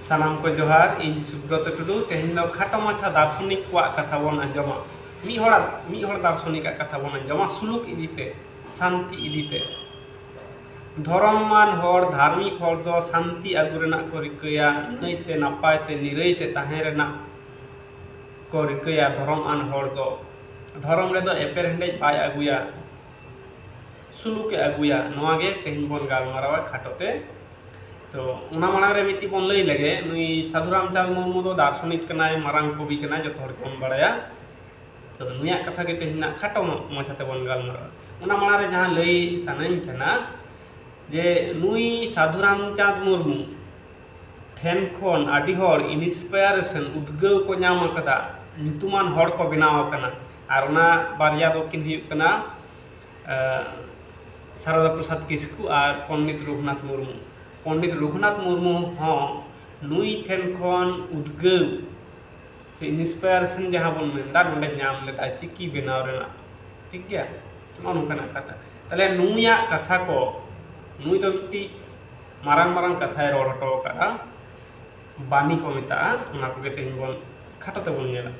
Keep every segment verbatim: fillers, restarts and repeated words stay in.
ᱥᱟᱱᱟᱢ ᱠᱚ ᱡᱚᱦᱟᱨ, ᱤᱧ ᱥᱩᱵᱨᱚᱛ ᱴᱩᱰᱩ᱾ ᱛᱮᱦᱮᱧ ᱫᱚ ᱠᱷᱟᱴᱚ ᱢᱟᱪᱷᱟ ᱫᱟᱨᱥᱚᱱᱤᱠ ᱠᱚᱣᱟᱜ ᱠᱟᱛᱷᱟ ᱵᱚᱱ ᱟᱸᱡᱚᱢᱟ᱾ ᱢᱤᱫ ᱦᱚᱲᱟᱜ ᱢᱤᱫ ᱦᱚᱲ ᱫᱟᱨᱥᱚᱱᱤᱠᱟᱜ ᱠᱟᱛᱷᱟ ᱵᱚᱱ ᱟᱸᱡᱚᱢᱟ ᱥᱩᱞᱩᱠ ᱤᱫᱤᱛᱮ, ᱥᱟᱱᱛᱤ ᱤᱫᱤᱛᱮ᱾ ᱫᱷᱚᱨᱚᱢᱟᱱ ᱦᱚᱲ, ᱫᱷᱟᱨᱢᱤᱠ ᱦᱚᱲ ᱫᱚ ᱥᱟᱱᱛᱤ ᱟᱹᱜᱩ ᱨᱮᱱᱟᱜ ᱠᱚ ᱨᱤᱠᱟᱹᱭᱟ, ᱱᱟᱹᱭᱛᱮ ᱱᱟᱯᱟᱭ ᱛᱮ ᱱᱤᱨᱟᱹᱭ ᱛᱮ ᱛᱟᱦᱮᱸ ᱨᱮᱱᱟᱜ ᱠᱚ ᱨᱤᱠᱟᱹᱭᱟ᱾ ᱫᱷᱚᱨᱚᱢᱟᱱ ᱦᱚᱲ ᱫᱚ ᱫᱷᱚᱨᱚᱢ ᱨᱮᱫᱚ ᱮᱯᱮᱨ ᱦᱮᱸᱰᱮᱡ ᱵᱟᱭ ᱟᱹᱜᱩᱭᱟ, ᱥᱩᱞᱩᱠᱮ ᱟᱹᱜᱩᱭᱟ᱾ ᱱᱚᱣᱟ ᱜᱮ ᱛᱮᱦᱮᱧ ᱵᱚᱱ ᱜᱟᱞᱢᱟᱨᱟᱣᱟ ᱠᱷᱟᱴᱚ ᱛᱮ᱾ ᱛᱚ ᱚᱱᱟ ᱢᱟᱲᱟᱝ ᱨᱮ ᱢᱤᱫᱴᱤᱡ ᱵᱚᱱ ᱞᱟᱹᱭ ᱞᱮᱜᱮ, ᱱᱩᱭ ᱥᱟᱹᱫᱷᱩ ᱨᱟᱢᱪᱟᱸᱫᱽ ᱢᱩᱨᱢᱩ ᱫᱚ ᱫᱟᱨᱥᱚᱱᱤᱠ ᱠᱟᱱᱟᱭ, ᱢᱟᱨᱟᱝ ᱠᱚᱵᱤ ᱠᱟᱱᱟᱭ, ᱡᱚᱛᱚ ᱦᱚᱲ ᱜᱮᱵᱚᱱ ᱵᱟᱲᱟᱭᱟ᱾ ᱛᱚ ᱱᱩᱭᱟᱜ ᱠᱟᱛᱷᱟ ᱜᱮ ᱛᱮᱦᱮᱧ ᱱᱟᱜ ᱠᱷᱟᱴᱚ ᱢᱟ-, ᱢᱟᱪᱷᱟ ᱛᱮᱵᱚᱱ ᱜᱟᱞᱢᱟᱨᱟᱣᱟ᱾ ᱚᱱᱟ ᱢᱟᱲᱟᱝ ᱨᱮ ᱡᱟᱦᱟᱸ ᱞᱟᱹᱭ ᱥᱟᱱᱟᱧ ᱠᱟᱱᱟ ᱡᱮ ᱱᱩᱭ ᱥᱟᱹᱫᱷᱩ ᱨᱟᱢᱪᱟᱸᱫᱽ ᱢᱩᱨᱢᱩ ᱴᱷᱮᱱ ᱠᱷᱚᱱ ᱟᱹᱰᱤ ᱦᱚᱲ inspiration, ᱩᱫᱽᱜᱟᱹᱣ ᱠᱚ ᱧᱟᱢ ᱟᱠᱟᱫᱟ, ᱧᱩᱛᱩᱢᱟᱱ ᱦᱚᱲ ᱠᱚ ᱵᱮᱱᱟᱣ ᱟᱠᱟᱱᱟ᱾ ᱟᱨ ᱚᱱᱟ ᱵᱟᱨᱭᱟ ᱫᱚᱠᱤᱱ ᱦᱩᱭᱩᱜ ᱠᱟᱱᱟ, ᱟᱸ, ᱥᱟᱨᱚᱫᱟ ᱯᱨᱚᱥᱟᱫᱽ ᱠᱤᱥᱠᱩ ᱟᱨ ᱯᱚᱱᱰᱤᱛ ᱨᱚᱜᱷᱩᱱᱟᱛᱷ ᱢᱩᱨᱢᱩ᱾ ᱯᱚᱱᱰᱤᱛ ᱨᱚᱜᱷᱩᱱᱟᱛᱷ ᱢᱩᱨᱢᱩ ᱦᱚᱸ ᱱᱩᱭ ᱴᱷᱮᱱ ᱠᱷᱚᱱ ᱩᱫᱽᱜᱟᱹᱣ ᱥᱮ inspiration ᱡᱟᱦᱟᱸ ᱵᱚᱱ ᱢᱮᱱᱫᱟ, ᱱᱚᱰᱮ ᱧᱟᱢ ᱞᱮᱫᱟ ᱪᱤᱠᱤ ᱵᱮᱱᱟᱣ ᱨᱮᱱᱟᱜ, ᱴᱷᱤᱠ ᱜᱮᱭᱟ? ᱱᱚᱜᱼᱚ ᱱᱚᱝᱠᱟᱱᱟᱜ ᱠᱟᱛᱷᱟ᱾ ᱛᱟᱦᱞᱮ ᱱᱩᱭᱟᱜ ᱠᱟᱛᱷᱟ ᱠᱚ, ᱱᱩᱭ ᱫᱚ ᱢᱤᱫᱴᱤᱡ ᱢᱟᱨᱟᱝ ᱢᱟᱨᱟᱝ ᱠᱟᱛᱷᱟᱭ ᱨᱚᱲ ᱦᱚᱴᱚ ᱟᱠᱟᱫᱼᱟ, ᱵᱟᱱᱤ ᱠᱚ ᱢᱮᱛᱟᱜᱼᱟ᱾ ᱚᱱᱟ ᱠᱚᱜᱮ ᱛᱮᱦᱮᱧ ᱵᱚᱱ ᱠᱷᱟᱴᱚ ᱛᱮᱵᱚᱱ ᱧᱮᱞᱟ᱾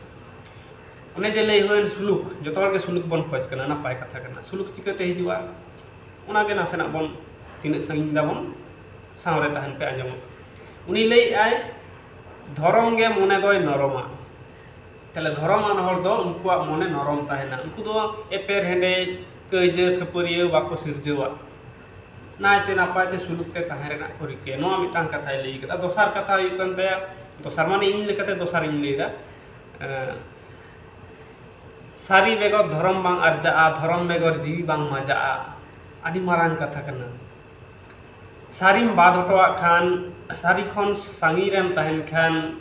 ᱚᱱᱮ ᱡᱮ ᱞᱟᱹᱭ ᱦᱩᱭᱮᱱ ᱥᱩᱞᱩᱠ, ᱡᱚᱛᱚ ᱦᱚᱲ ᱜᱮ ᱥᱩᱞᱩᱠ ᱵᱚᱱ ᱠᱷᱚᱡᱽ ᱠᱟᱱᱟ, ᱱᱟᱯᱟᱭ ᱠᱟᱛᱷᱟ ᱠᱟᱱᱟ᱾ ᱥᱩᱞᱩᱠ ᱪᱤᱠᱟᱹᱛᱮ ᱦᱤᱡᱩᱜᱼᱟ? ᱚᱱᱟᱜᱮ ᱱᱟᱥᱮᱱᱟᱜ ᱵᱚᱱ, ᱛᱤᱱᱟᱹᱜ ᱥᱟᱺᱜᱤᱧ ᱫᱟᱵᱚᱱ, ᱥᱟᱶᱨᱮ ᱛᱟᱦᱮᱱ ᱯᱮ, ᱟᱸᱡᱚᱢᱚᱜ᱾ ᱩᱱᱤ ᱞᱟᱹᱭᱮᱫᱼᱟᱭ, ᱫᱷᱚᱨᱚᱢ ᱜᱮ ᱢᱚᱱᱮ ᱫᱚᱭ ᱱᱚᱨᱚᱢᱟ᱾ ᱛᱟᱦᱞᱮ ᱫᱷᱚᱨᱚᱢᱟᱱ ᱦᱚᱲ ᱫᱚ ᱩᱱᱠᱩᱣᱟᱜ ᱢᱚᱱᱮ ᱱᱚᱨᱚᱢ ᱛᱟᱦᱮᱱᱟ᱾ ᱩᱱᱠᱩ ᱫᱚ ᱮᱯᱮᱨ ᱦᱮᱸᱰᱮᱡ, ᱠᱟᱹᱭᱡᱟᱹ ᱠᱷᱟᱹᱯᱟᱹᱨᱤᱭᱟᱹ ᱵᱟᱠᱚ ᱥᱤᱨᱡᱟᱹᱣᱟ᱾ ᱱᱟᱭᱛᱮ ᱱᱟᱯᱟᱭ ᱛᱮ ᱥᱩᱞᱩᱠ ᱛᱮ ᱛᱟᱦᱮᱸ ᱨᱮᱱᱟᱜ ᱠᱚ ᱨᱤᱠᱟᱹᱭᱟ᱾ ᱱᱚᱣᱟ ᱢᱤᱫᱴᱟᱝ ᱠᱟᱛᱷᱟᱭ ᱞᱟᱹᱭ ᱠᱮᱫᱟ᱾ ᱫᱚᱥᱟᱨ ᱠᱟᱛᱷᱟ ᱦᱩᱭᱩᱜ ᱠᱟᱱ ᱛᱟᱭᱟ, ᱫᱚᱥᱟᱨ ᱢᱟᱱᱮ ᱤᱧ ᱞᱮᱠᱟᱛᱮ ᱫᱚᱥᱟᱨᱤᱧ ᱞᱟᱹᱭᱫᱟ, ᱮᱸ, ᱥᱟᱹᱨᱤ ᱵᱮᱜᱚᱨ ᱫᱷᱚᱨᱚᱢ ᱵᱟᱝ ᱟᱨᱡᱟᱜᱼᱟ, ᱫᱷᱚᱨᱚᱢ ᱵᱮᱜᱚᱨ ᱡᱤᱣᱤ ᱵᱟᱝ ᱢᱟᱡᱟᱜᱼᱟ᱾ ᱟᱹᱰᱤ ᱢᱟᱨᱟᱝ ᱠᱟᱛᱷᱟ ᱠᱟᱱᱟ᱾ ᱥᱟᱹᱨᱤᱢ ᱵᱟᱫ ᱦᱚᱴᱚᱣᱟᱜ ᱠᱷᱟᱱ, ᱥᱟᱹᱨᱤ ᱠᱷᱚᱱ ᱥᱟᱺᱜᱤᱧ ᱨᱮᱢ ᱛᱟᱦᱮᱱ ᱠᱷᱟᱱ,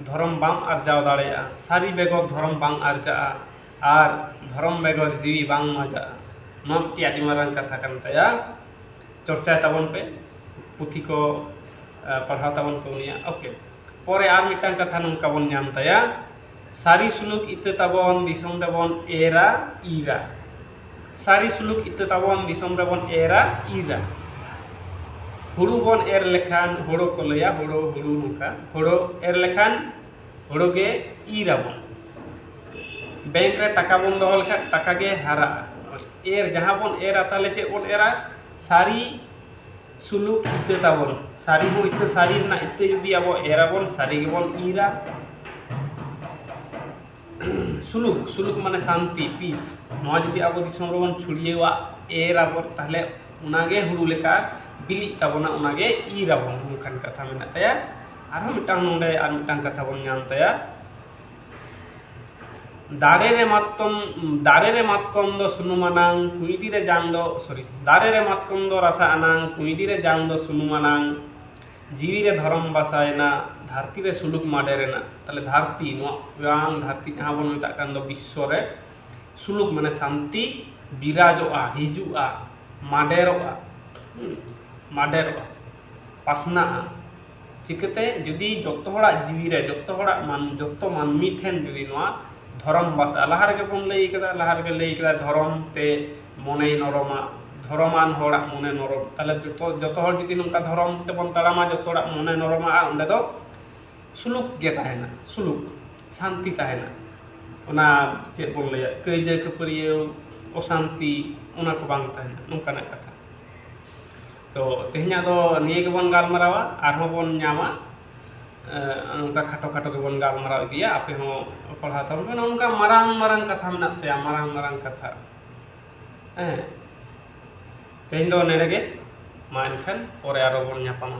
ᱫᱷᱚᱨᱚᱢ ᱵᱟᱢ ᱟᱨᱡᱟᱣ ᱫᱟᱲᱮᱭᱟᱜᱼᱟ᱾ ᱥᱟᱹᱨᱤ ᱵᱮᱜᱚᱨ ᱫᱷᱚᱨᱚᱢ ᱵᱟᱝ ᱟᱨᱡᱟᱜᱼᱟ ᱟᱨ ᱫᱷᱚᱨᱚᱢ ᱵᱮᱜᱚᱨ ᱡᱤᱣᱤ ᱵᱟᱝ ᱢᱟᱡᱟᱜᱼᱟ᱾ ᱱᱚᱣᱟ ᱢᱤᱫᱴᱤᱡ ᱟᱹᱰᱤ ᱢᱟᱨᱟᱝ ᱠᱟᱛᱷᱟ ᱠᱟᱱ ᱛᱟᱭᱟ᱾ ᱪᱚᱨᱪᱟᱭ ᱛᱟᱵᱚᱱ ᱯᱮ, ᱯᱩᱛᱷᱤ ᱠᱚ, ᱮ, ᱯᱟᱲᱦᱟᱣ ᱛᱟᱵᱚᱱ ᱯᱮ ᱩᱱᱤᱭᱟᱜ᱾ ᱳᱠᱮ, ᱯᱚᱨᱮ ᱟᱨ ᱢᱤᱫᱴᱟᱝ ᱠᱟᱛᱷᱟ ᱱᱚᱝᱠᱟ ᱵᱚᱱ ᱧᱟᱢ ᱛᱟᱭᱟ, ᱥᱟᱹᱨᱤ ᱥᱩᱞᱩᱠ ᱤᱛᱟᱹ ᱛᱟᱵᱚᱱ ᱫᱤᱥᱚᱢ ᱨᱮᱵᱚᱱ ᱮᱨᱟ ᱤᱨᱟ᱾ ᱥᱟᱹᱨᱤ ᱥᱩᱞᱩᱠ ᱤᱛᱟᱹ ᱛᱟᱵᱚᱱ ᱫᱤᱥᱚᱢ ᱨᱮᱵᱚᱱ ᱮᱨᱟ ᱤᱨᱟ᱾ ᱦᱩᱲᱩ ᱵᱚᱱ ᱮᱨ ᱞᱮᱠᱷᱟᱱ, ᱦᱳᱲᱳ ᱠᱚ ᱞᱟᱹᱭᱟ, ᱦᱳᱲᱳ, ᱦᱩᱲᱩ, ᱱᱚᱝᱠᱟ, ᱦᱳᱲᱳ ᱮᱨ ᱞᱮᱠᱷᱟᱱ ᱦᱳᱲᱳ ᱜᱮ ᱤᱨ ᱟᱵᱚᱱ᱾ ᱵᱮᱝᱠ ᱨᱮ ᱴᱟᱠᱟ ᱵᱚᱱ ᱫᱚᱦᱚ ᱞᱮᱠᱷᱟᱱ ᱴᱟᱠᱟ ᱜᱮ ᱦᱟᱨᱟᱜᱼᱟ᱾ ᱮᱨ, ᱡᱟᱦᱟᱸ ᱵᱚᱱ ᱮᱨᱟ, ᱛᱟᱦᱚᱞᱮ ᱪᱮᱫ ᱵᱚᱱ ᱮᱨᱟ? ᱥᱟᱹᱨᱤ ᱥᱩᱞᱩᱠ ᱤᱛᱟᱹ ᱛᱟᱵᱚᱱ᱾ ᱥᱟᱹᱨᱤ ᱦᱚᱸ ᱤᱛᱟᱹ, ᱥᱟᱹᱨᱤ ᱨᱮᱱᱟᱜ ᱤᱛᱟᱹ ᱡᱩᱫᱤ ᱟᱵᱚ ᱮᱨ ᱟᱵᱚᱱ, ᱥᱟᱹᱨᱤ ᱜᱮᱵᱚᱱ ᱤᱨᱟ᱾ ᱥᱩᱞᱩᱠ, ᱥᱩᱞᱩᱠ ᱢᱟᱱᱮ ᱥᱟᱱᱛᱤ, peace᱾ ᱱᱚᱣᱟ ᱡᱩᱫᱤ ᱟᱵᱚ ᱫᱤᱥᱚᱢ ᱨᱮᱵᱚᱱ ᱪᱷᱩᱲᱭᱟᱹᱣᱟ, ᱮᱨ ᱟᱵᱚᱱ, ᱛᱟᱦᱚᱞᱮ ᱚᱱᱟᱜᱮ ᱦᱩᱲᱩ ᱞᱮᱠᱟ ᱵᱤᱞᱤᱜ ᱛᱟᱵᱚᱱᱟ, ᱚᱱᱟᱜᱮ ᱤᱨ ᱟᱵᱚᱱ, ᱚᱱᱠᱟᱱ ᱠᱟᱛᱷᱟ ᱢᱮᱱᱟᱜ ᱛᱟᱭᱟ᱾ ᱟᱨᱦᱚᱸ ᱢᱤᱫᱴᱟᱝ, ᱱᱚᱰᱮ ᱟᱨ ᱢᱤᱫᱴᱟᱝ ᱠᱟᱛᱷᱟ ᱵᱚᱱ ᱧᱟᱢ ᱛᱟᱭᱟ, ᱫᱟᱨᱮ ᱨᱮ ᱢᱟᱛᱠᱚᱢ, ᱫᱟᱨᱮ ᱨᱮ ᱢᱟᱛᱠᱚᱢ ᱫᱚ ᱥᱩᱱᱩᱢ ᱟᱱᱟᱝ, ᱠᱩᱸᱭᱰᱤ ᱨᱮ ᱡᱟᱝ ᱫᱚ, sorry, ᱫᱟᱨᱮ ᱨᱮ ᱢᱟᱛᱠᱚᱢ ᱫᱚ ᱨᱟᱥᱟ ᱟᱱᱟᱝ, ᱠᱩᱸᱭᱰᱤ ᱨᱮ ᱡᱟᱝ ᱫᱚ ᱥᱩᱱᱩᱢ ᱟᱱᱟᱝ, ᱡᱤᱣᱤ ᱨᱮ ᱫᱷᱚᱨᱚᱢ ᱵᱟᱥᱟᱭᱮᱱᱟ, ᱫᱷᱟᱹᱨᱛᱤ ᱨᱮ ᱥᱩᱞᱩᱠ ᱢᱟᱰᱮᱨᱮᱱᱟ᱾ ᱛᱟᱦᱞᱮ ᱫᱷᱟᱹᱨᱛᱤ, ᱱᱚᱣᱟ ᱜᱟᱝ ᱫᱷᱟᱹᱨᱛᱤ ᱡᱟᱦᱟᱸ ᱵᱚᱱ ᱢᱮᱛᱟᱜ ᱠᱟᱱ ᱫᱚ ᱵᱤᱥᱥᱚ ᱨᱮ, ᱥᱩᱞᱩᱠ ᱢᱟᱱᱮ ᱥᱟᱱᱛᱤ ᱵᱤᱨᱟᱡᱚᱜᱼᱟ, ᱦᱤᱡᱩᱜᱼᱟ, ᱢᱟᱰᱮᱨᱚᱜᱼᱟ, ᱦᱩᱸ, ᱢᱟᱰᱮᱨᱚᱜᱼᱟ, ᱯᱟᱥᱱᱟᱜᱼᱟ᱾ ᱪᱤᱠᱟᱹᱛᱮ? ᱡᱩᱫᱤ ᱡᱚᱛᱚ ᱦᱚᱲᱟᱜ ᱡᱤᱣᱤ ᱨᱮ, ᱡᱚᱛᱚ ᱦᱚᱲᱟᱜ ᱢᱟᱱ-, ᱡᱚᱛᱚ ᱢᱟᱹᱱᱢᱤ ᱴᱷᱮᱱ ᱡᱩᱫᱤ ᱱᱚᱣᱟ ᱫᱷᱚᱨᱚᱢ ᱵᱟᱥᱟ, ᱞᱟᱦᱟ ᱨᱮᱜᱮ ᱵᱚᱱ ᱞᱟᱹᱭ ᱠᱟᱫᱟ, ᱞᱟᱦᱟ ᱨᱮᱜᱮ ᱞᱟᱹᱭ ᱠᱟᱫᱟ, ᱫᱷᱚᱨᱚᱢ ᱛᱮ ᱢᱚᱱᱮᱭ ᱱᱚᱨᱚᱢᱟ, ᱫᱷᱚᱨᱚᱢᱟᱱ ᱦᱚᱲᱟᱜ ᱢᱚᱱᱮ ᱱᱚᱨᱚᱢ᱾ ᱛᱟᱦᱞᱮ ᱡᱚᱛᱚ, ᱡᱚᱛᱚ ᱦᱚᱲ ᱡᱩᱫᱤ ᱱᱚᱝᱠᱟ ᱫᱷᱚᱨᱚᱢ ᱛᱮᱵᱚᱱ ᱛᱟᱲᱟᱢᱟ, ᱡᱚᱛᱚ ᱦᱚᱲᱟᱜ ᱢᱚᱱᱮ ᱱᱚᱨᱚᱢᱟ, ᱟᱨ ᱚᱸᱰᱮ ᱫᱚ ᱥᱩᱞᱩᱠ ᱜᱮ ᱛᱟᱦᱮᱱᱟ, ᱥᱩᱞᱩᱠ, ᱥᱟᱱᱛᱤ ᱛᱟᱦᱮᱱᱟ᱾ ᱚᱱᱟ ᱪᱮᱫ ᱵᱚᱱ ᱞᱟᱹᱭᱟ, ᱠᱟᱹᱭᱡᱟᱹ ᱠᱷᱟᱹᱯᱟᱹᱨᱤᱭᱟᱹ, ᱚᱥᱟᱱᱛᱤ, ᱚᱱᱟ ᱠᱚ ᱵᱟᱝ ᱛᱟᱦᱮᱱᱟ, ᱱᱚᱝᱠᱟᱱᱟᱜ ᱠᱟᱛᱷᱟ᱾ ᱛᱚ ᱛᱮᱦᱮᱧᱟᱜ ᱫᱚ ᱱᱤᱭᱟᱹ ᱜᱮᱵᱚᱱ ᱜᱟᱞᱢᱟᱨᱟᱣᱟ, ᱟᱨᱦᱚᱸ ᱵᱚᱱ ᱧᱟᱢᱟ᱾ ᱮ, ᱱᱚᱝᱠᱟ ᱠᱷᱟᱴᱚ ᱠᱷᱟᱴᱚ ᱜᱮᱵᱚᱱ ᱜᱟᱞᱢᱟᱨᱟᱣ ᱤᱫᱤᱭᱟ, ᱟᱯᱮ ᱦᱚᱸ ᱯᱟᱲᱦᱟᱣ ᱛᱟᱵᱚᱱ ᱯᱮ᱾ ᱱᱚᱝᱠᱟ ᱢᱟᱨᱟᱝ ᱢᱟᱨᱟᱝ ᱠᱟᱛᱷᱟ ᱢᱮᱱᱟᱜ ᱛᱟᱭᱟ, ᱢᱟᱨᱟᱝ ᱢᱟᱨᱟᱝ ᱠᱟᱛᱷᱟ᱾ ᱦᱮᱸ, ᱛᱮᱦᱮᱧ ᱫᱚ ᱱᱚᱰᱮ ᱜᱮ, ᱢᱟ ᱮᱱᱠᱷᱟᱱ ᱯᱚᱨᱮ ᱟᱨᱚ ᱵᱚᱱ ᱧᱟᱯᱟᱢᱟ᱾